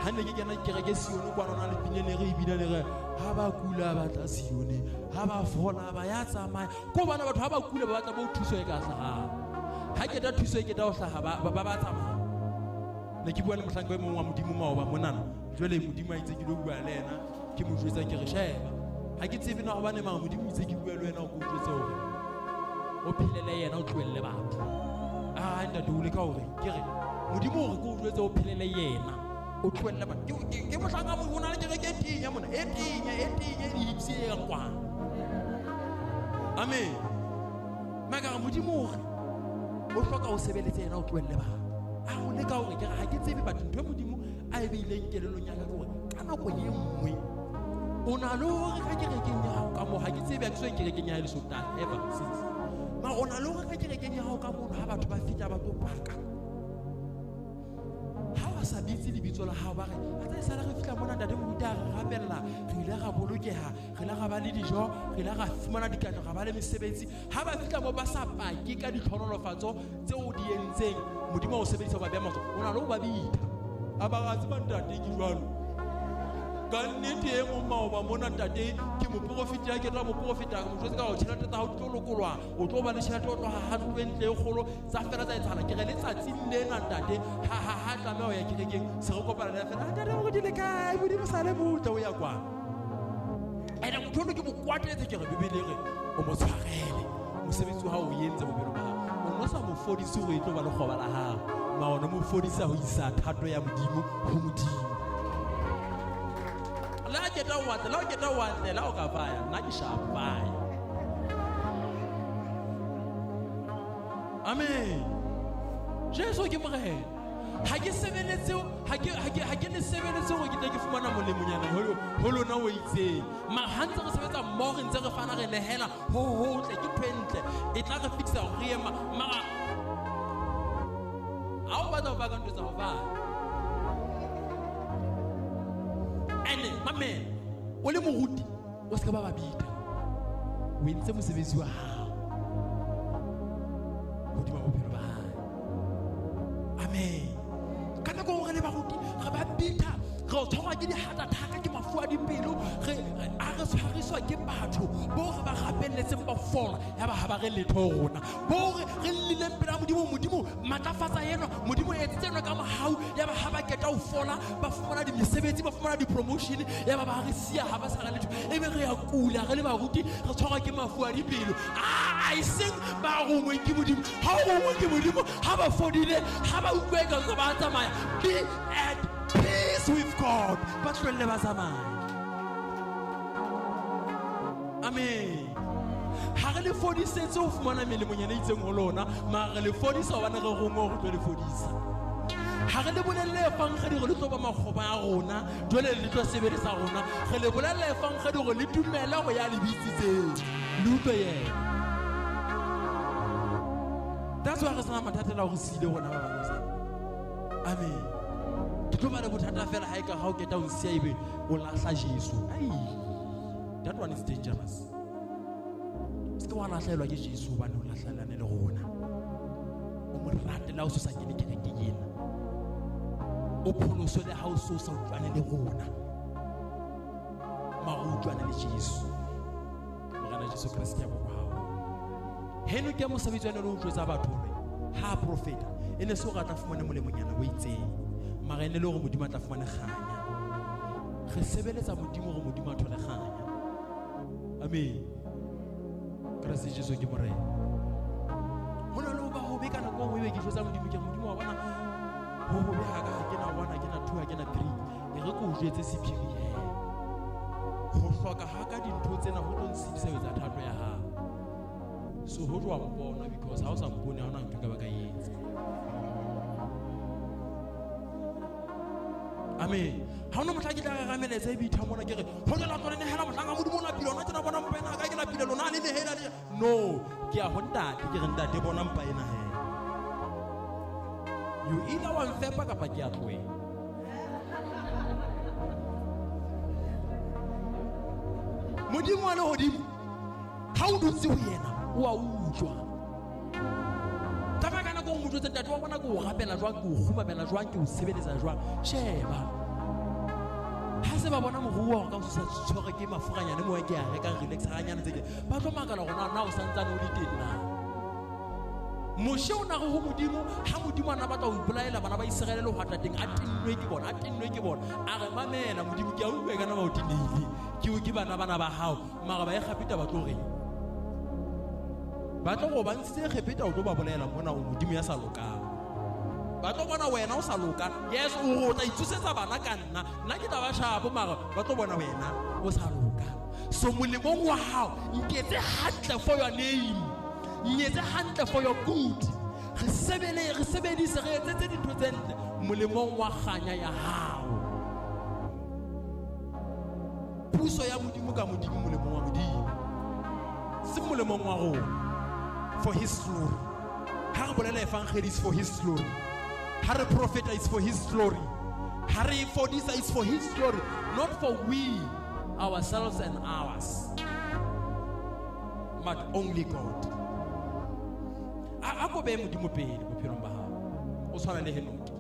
Ha ne ke kena kereke Sione kwana na le pina ne re e bina ne re ha ba kula ba tla Sione, ha ba fola ba ya tsamaya. Ko bana batho ha ba kula ba batla bo thuso e ka hlahang. Ha keta thuso e keta ho hlaha ba tsamaya. Ne ke bua le mohlanka e mong wa Modimo maoba monana. Jwale Modimo a itse ke lo bua le yena, ke mo jwetsa ke re sheba. Ha ke tsebe na hobane mara Modimo itse ke bua le wena o ke o jwetse hore o phelele yena o tlohelle batho. Ah ntate o leka hore ke re Modimo hore ke o jwetse o phelele yena o tlohelle batho. Ke mohlanka mo na le kereke e tenya mona, e tenya, e tenya, e dipsi e yang kwana. Amen. Maka Modimo hore o hloka ho sebeletse yena o tlohelle batho. A o leka hore ke re ha ke tsebe batho ntho e Modimo a e beileng kelellong ya ka ke hore ka nako e nngwe o na le hore ka kerekeng ya hao ka moo, ha ke tsebe ha ke so ye kerekeng ya hae le Sontaha ever since. Mara o na le hore ka kerekeng ya hao ka mono ha batho ba fihla ba tlo paka. Ha ba sa bitse lebitso la hao ba re, a tsa esale re fihla mona ntate moruti a re rapella, re ile ra bolokeha, re ile ra ba le dijo, re ile ra fumana dikatlo, ra ba le mesebetsi. Ha ba fihla moo ba sa pake ka ditlhonolofatso tseo di entseng, Modimo a o sebedisa ho ba beha matsoho, o na le ho ba bitha. A ba re, a tseba ntate ke jwalo. Ka nnete e mong maoba mona ntate ke moprofeta ya ke tla moprofeta, ke mo jwetse ka hore tjhelete tsa hao di tlo lokolwa, o tlo ba le tjhelete, o tlo haha ntlo e ntle e kgolo, tsa fela tsa etsahala. Ke re letsatsing lena ntate ha tlameha ho ya kerekeng, se re kopana le yena fela, ntate moruti le kae, Modimo sa le motle, o ya kwana. Ene motho ono ke mo kwatetse, ke re Bibele e re o mo tshwarele mosebetsi wa hao o entse bophelo ba hao. O no sa mo fodise hore e tlo ba lekgoba la hao, mara o no mo fodisa ho isa thato ya Modimo ho Modimo. Le ha keta o atle, le ha keta o atle, le ha o ka faya, nna ke sharp, faya. Amen. Jesu ke Morena. Ha ke sebeletse, ha ke le sebeletse hore ke tle ke fumana molemonyana ho lona o itseng. Mara ha ntse re sebetsa mmoho, re ntse re fana, re nehela ho hotle, ke ntho e ntle. E tla re fihlisa hore re ye mara ha o batla ho baka ntho tsa ho fana. Ene, mamela, o le moruti, o se ka ba bitha. O entse mosebetsi wa hao hodima bophelo ba hae. Amen. Ka nako e nngwe re le baruti, re ba bitha, re tshwarwa ke di-heart attack, ke mafu a dipelo, a re tshwariswa ke batho bo re ba rapelletseng ba fola, ya ba ha ba re letho ho rona. Bo re llileng pela Modimo, Modimo matlafatsa enwa, Modimo etsitse enwa ka mohau, ya ba ha ba keta ho fola, ba fumana dimesebetsi, ba fumana di-promotion, ya ba ba re siya ha ba sa re letho. Ebe re ya kula, re le baruti, re tshwarwa ke mafu a dipelo. Ah, e seng ba rongweng ke Modimo. Ha o rongwe ke Modimo, ha ba fodile, ha ba utlwe ka ntse ba tsamaya. Be at peace with God. Ba tlohelle ba tsamaye. Amen. Ha re le fodisetse ho fumana melemonyana e itseng ho lona, mara re le fodisa hobane re rongwe hore re tlo le fodisa. Ha re le bolelle efankgedi hore le tlo ba makgoba a rona, jwale le tlo sebeletsa rona. Re le bolelle efankgedi hore le dumele ho ya le bitsitseng, le utlwe yena. That's why re sena mathata la hore siile rona ba bang sa. Amen. Ke tlo ba le bothata fela ha e ka ha o keta o nsiya ebe o lahla Jesu. Ai, that one is dangerous. Se ke wa lahlehelwa ke Jesu hobane o lahlelane le rona. O mo rate le ha o so sa kene kerekeng ena. O pholoswe le ha o so sa utlwane le rona. Mara o utlwane le Jesu. Morena Jesu Kreste ya bokwa hao. Heno ke mosebetsi wa ne le o jwetsa batho hore ha a profeta e ne se hore a tla fumana molemonyana o itseng, mara e ne le hore Modimo a tla fumana kganya. Re sebeletsa Modimo hore Modimo a thole kganya. Amen. Kreste Jesu ke Morena. Ho na le ho ba ho hobe ka nako e nngwe ebe ke jwetsa Modimo, ke re, Modimo wa bona ho hobe ha ka, ha ke na 1, ha ke na 2, ha ke na 3. E re ke o jwetse sephiri he. Ho hloka ha ka dintho tsena ho tlo ntshitisa ho etsa thato ya hao. So ho jwa mpona, because ha o sa mpone ha hona ntho e ka ba ka e etsa. Amen. Ha hona mohla ke tla re rameletsa e bitha mona ke re, ho jwale tlo nehela mohlanka Modimo o lapile, hona tjena bona mpa ena ka ke lapile lona le nehela le. No, ke ya ho ntate, ke re ntate bona mpa ena he. You either wa mfepa kapa ke a tlohela. Modimo wa lehodimo, ha o dutse ho yena, o a utlwa. Tsamaya ka nako e nngwe o jwetse ntate wa bona ke o rapela jwang, ke o kgumamela jwang, ke o sebeletsa jwang. Sheba. Ha se ba bona moruo wa ka o sa tshwere ke mafuranyane moo ke a rekang relax hanyane tse ke. Ba tlo makala hore na o santsane o le teng na. Moshe o na re ho Modimo, ha Modimo a na batla ho ipolaela bana ba Iseraele le hwatlateng, a tennwe ke bona, a tennwe ke bona. A re mamela Modimo, ke a utlwa e kana ba o tenehile. Ke bana bana ba hao, mara ba Egepeta ba tlo reng? Ba tlo go ba ntshitse Egepeta o tlo ba bolaela mona o Modimo ya sa lokang. Ba tlo bona wena o sa loka. Yes, o tla itsosetsa bana ka nna. Nna ke tla ba shapo, mara ba tlo bona wena o sa loka. So molemong wa hao, nketse hantle for your name. Nketse hantle for your good. Re sebele, re sebedise, re etsetse dintho tse ntle molemong wa kganya ya hao. Puso ya Modimo ka Modimo molemong wa Modimo. Se molemong wa rona. For his glory. Ha re bolela evangeli is for his glory. Ha re profeta is for his glory. Ha re fodisa is for his glory, not for we ourselves and ours, but only God. A ko behe Modimo pele bophelong ba hao. O tshwana le Henoke.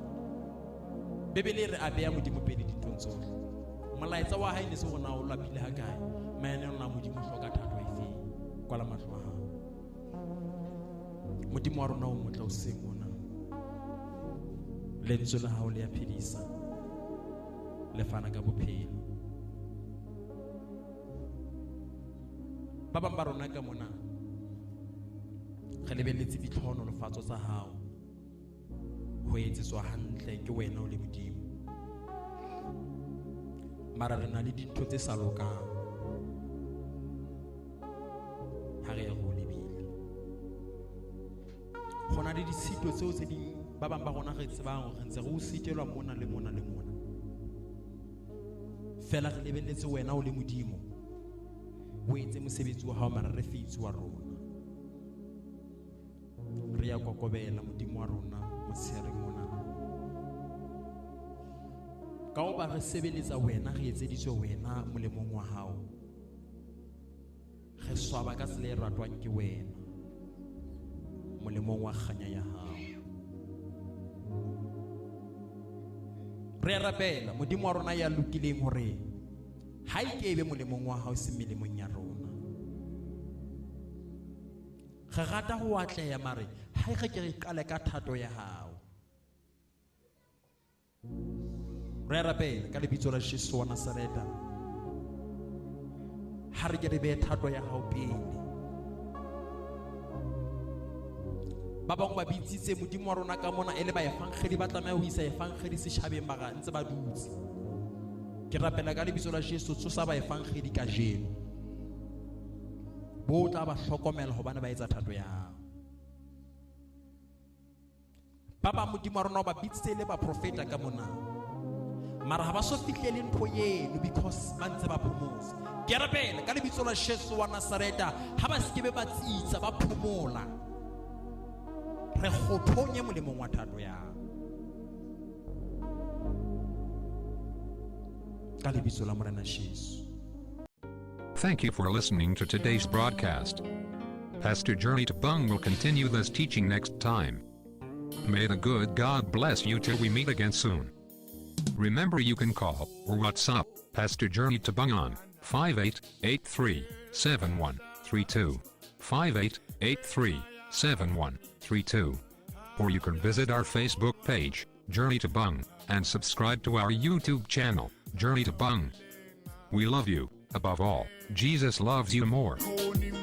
Bibele e re a beha Modimo pele dinthong tsohle. Molaetsa wa hae ne se hore na o lapile ha kae, maene na Modimo o hloka thato efe. Kwala mahlo a hao. Modimo wa rona o motle hoseng hona. Lentswe la hao le a phedisa, le fana ka bophelo. Ba bang ba rona ka mona re lebelletse ditlhohonolofatso tsa hao ho etsetswa hantle ke wena o le Modimo. Mara re na le dintho tse sa lokang ha re ya re o lebile. Ho na le ditshito tseo tse ding ba bang ba rona re tsebang hore re ntse re o sitelwa mona le mona le mona. Fela re lebelletse wena o le Modimo o etse mosebetsi wa hao, mara re feitse wa rona. Re ya kokobela Modimo wa rona motshehareng mona. Ka hoba re sebeletsa wena, re etseditswe wena molemong wa hao. Re swaba ka tsela e ratwang ke wena molemong wa kganya ya hao. Re a rapela Modimo wa rona ya lokileng hore ha e ke ebe molemong wa hao, se melemong ya rona. Re rata ho atleha, mare ha re ke re qale ka thato ya hao. Re a rapela ka lebitso la Jesu wa Nazaretha. Ha re ke re behe thato ya hao pele. Ba bangwe ba bitsitse Modimo wa rona ka mona e le baevangeli, ba tlameha ho isa evangeli setjhabeng, mara ntse ba dutse. Ke rapela ka lebitso la Jesu, tsosa baevangeli kajeno. Bo tla ba hlokomela hobane ba etsa thato ya hao. Ba bang Modimo wa rona o ba bitsitse le baprofeta ka mona, mara ha ba so fihlele ntho eno because ba ntse ba phomotse. Ke rapela ka lebitso la Jesu wa Nazaretha, ha ba se ke be ba tsitsa, ba phomola. Re kgothonye molemong wa thato ya hao. Ka lebitso la Morena Jesu. Thank you for listening to today's broadcast. Pastor Journey Tabung will continue this teaching next time. May the good God bless you till we meet again soon. Remember, you can call or WhatsApp Pastor Journey Tabung on 5883-7132. 5883-7132. Or you can visit our Facebook page, Journey Tabung, and subscribe to our YouTube channel, Journey Tabung. We love you. Above all, Jesus loves you more. Morning.